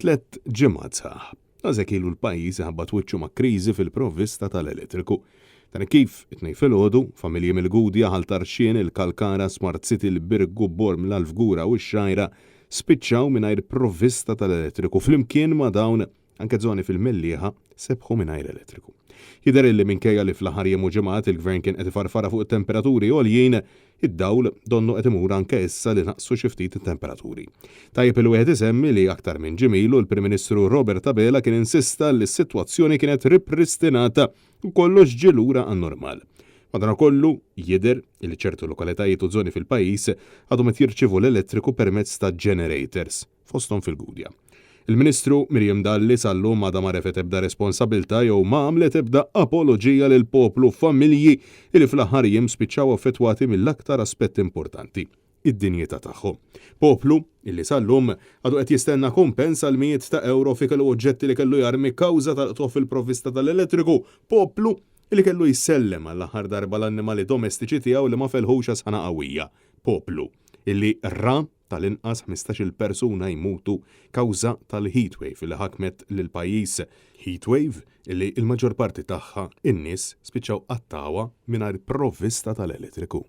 Tlett ġimgħat sħaħ. Għażek ilu l-pajjiż iħabbat wiċċu ma' kriżi fil-provvista tal-elettriku. Dan hekk kif, it-Tnejn filgħodu, familji mill-Gudja, Ħal Tarxien, il-Kalkara, Smart City, il-Birgu, Bormla, l-Fgura u x-Xgħajra spiċċaw mingħajr provvista tal-elettriku flimkien ma' dawn Anke żoni fil-Mellieħa sebħu mingħajr elettriku. Jidher illi minkejja li fl-aħħar jiem u ġimgħat il-Gvern kien qed ifarfarha fuq it-temperaturi għoljin, id-dawl donnu qed imur anke issa li naqsu xi ftit it-temperaturi. Tajjeb illi wieħed isemmi li aktar minn ġimgħa ilu l-Prim Ministru Robert Abela kien insista li s-sitwazzjoni kienet ripristinata u kollox ġie lura għan-normal. Madanakollu, jidher illi ċertu lokalitajiet u żoni fil-pajjiż għadhom qed jirċievu l-elettriku permezz ta' generators. fosthom fil-Gudja. Il-Ministru Miriam Dalli sal-lum għadha ma refgħet ebda responsabilità jew ma għamlet ebda apoloġija lill-poplu f'familji li fl-aħħar jiem spiċċaw affettwati mill-aktar aspett importanti, id-dinjità tagħhom. Poplu li sal-lum għadu qed jistenna kumpens għal mijiet ta' ewro f'ikel u oġġetti li kellu jarmi kawża tal-qtugħ fil-provvista tal-elettriku. Poplu li kellu jsellem għall-aħħar darba l-annimali domestiċi tiegħu li ma felħux għas-sħana qawwija. Poplu li ra Tal-inqas 15-il persuna jmutu kawża tal-heatwave li ħakmet lill-pajjiż. Heatwave li l-maġġor parti tagħha n-nies spiċċaw qattgħuha mingħajr provvista tal-elettriku.